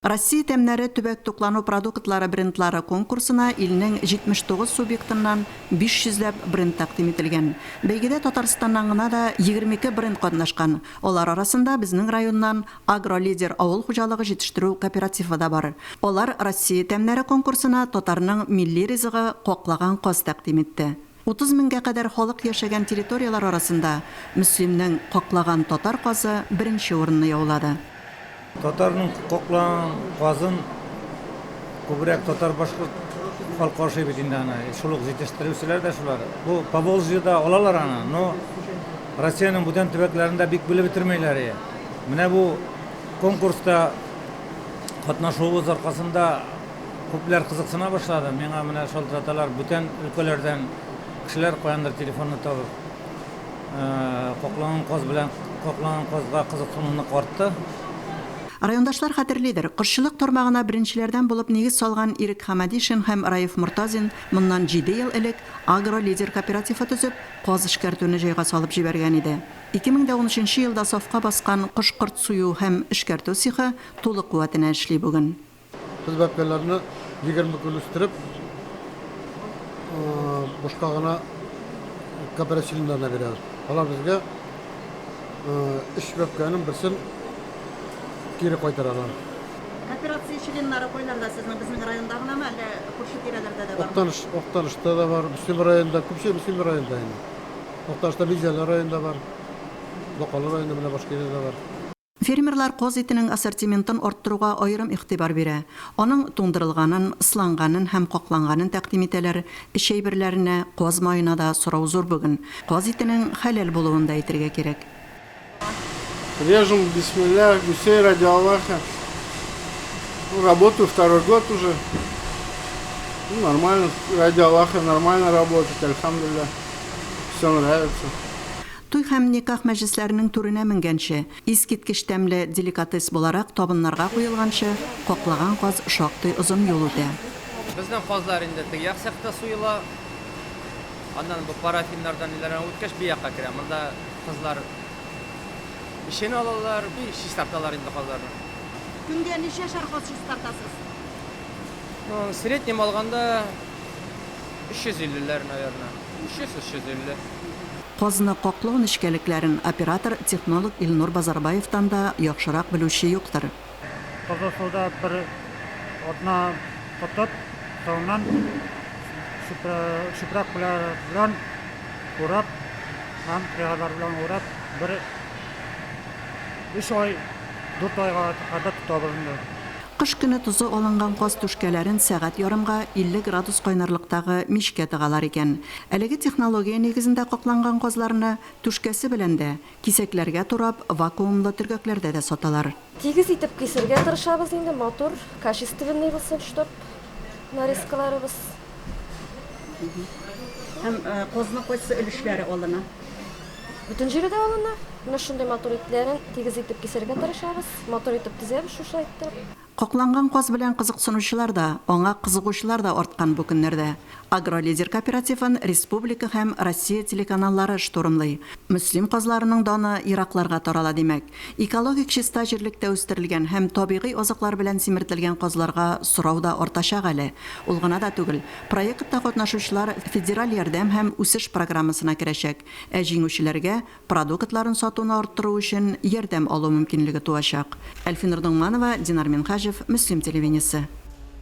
Россия тәмнәре төбәк туклану продуктлары брендлары конкурсына илнең 79 субъектыннан 500 ләп бренд тәкъдим ителгән. Бәйгедә Татарстаннан гына да 22 бренд катнашкан. Алар арасында безнең районнан АгроЛидер авыл хуҗалыгы җитештерү кооперативы да бар. Алар Россия тәмнәре конкурсына татарның милли ризыгы, каклаган каз тәкъдим итте. 30 меңгә кадәр халык яшәгән территорияләр арасында Мөслимнең каклаган татар казы беренче урынны яулады. Татарның каклаган казын күбрәк татар-башкорт халкы ашый бит инде аны. Шул ук җитештерүчеләр дә шулар. Бу Поволжьеда алалар аны, но Россиянең бүтән төбәкләрендә бик белеп бетермәйләр. Менә бу конкурста катнашуыбыз аркасында Күпләр кызыксына башлады. Миңа менә шалтыраталар, бүтән өлкәләрдән кешеләр каяндыр телефонны табып, какланган каз белән какланган казга кызыксыну нык артты. Райондашлар хәтерлидер, кошчылык тармагына беренчеләрдән булып нигез салган Ирек Хәмәдишин һәм Раиф Мортазин моннан җиде ел элек Агро-Лидер кооперативы төзеп, каз эшкәртүне җайга салып җибәргән иде. 2013 елда сафка баскан кош-корт сую һәм эшкәртү цехы тулы куәтенә эшли бүген. Без бәбкәләрне 20 көн үстереп, бушка гына кооператив членнарына бирәбез. Алар безгә өч бәбкәнең берсен кире кайтаралар. Кооперация членнары кайларда сезнең? Безнең районда гынамы, әллә күрше тирәләрдә дә бармы? Актаныш, Актанышта да бар, Мөслим районында, күпчелек Мөслим районында инде. Актанышта Минзәлә районында бар, Бакалы районында, менә башка җирдә дә бар. Фермерлар каз итенең ассортиментын арттыруга аерым игътибар бирә. Аның туңдырылганын, ысланганын һәм какланганын тәкъдим итәләр. Эч әйберләренә, каз маена да сорау зур бүген. Каз итенең хәләл булуын да әйтергә кирәк. Режем бисмилля, гусей ради Аллаха. Ну, работаю второй год уже. Ну, нормально, ради Аллаха нормально работать, альхамдулилля. Все нравится. Туй һәм никах мәҗлесләренең түренә менгәнче, искиткеч тәмле деликатес буларак табыннарга куелганчы, каклаган каз шактый озын юл үтә. Безнең казлар инде теге як цехта суела. Аннан бу парафиннардан ниләрдән үткәч, бу якка керә. Монда кызлар эчен алалар, и чистарталар инде казларны. Көнгә ничәшәр каз чистартасыз? Ну, в среднем алганда 350 ләр, наверное. 300-350. Казны каклау нечкәлекләрен оператор-технолог Илнур Базарбаевтан да яхшырак белүче юктыр. Кызыл суда бер атна тотып, соңыннан чүпрәк белән урап һәм кыярлар белән урап бер өч ай, дүрт айга кадәр тотабыз инде. Кыш көне тозы алынган каз түшкәләрен сәгать ярымга 50 градус кайнарлыктагы мичкә тыгалар икән. Әлеге технология нигезендә какланган казларны түшкәсе белән дә, кисәкләргә турап, вакуумлы төргәкләрдә дә саталар. Тигез итеп кисергә тырышабыз инде, матур, качественный булсын, чтоб нарезкаларыбыз. Һәм казның кайсы өлешләре алына? Бөтен җире дә алына. Менә шундый матур итләрен тигез итеп кисәргә тырышабыз. Матур итеп тезәбез шушылай иттереп. Какланган каз белән кызыксынучылар да, аңа кызыгучылар да арткан бу көннәрдә. АгроЛидер кооперативын республика һәм Россия телеканаллары штурмлый. Мөслим казларының даны еракларга тарала, димәк. Экологик чиста җирлектә үстерелгән һәм табигый азыклар белән симертелгән казларга сорау да артачак әле. Ул гына да түгел, проектта катнашучылар федераль ярдәм һәм үсеш программасына керәчәк. Ә җиңүчеләргә продуктларын сатуны арттыру өчен ярдәм алу мөмкинлеге туачак. Әлфинур Ногманова, Динар Минһаҗев, Мөслим телевидениесе.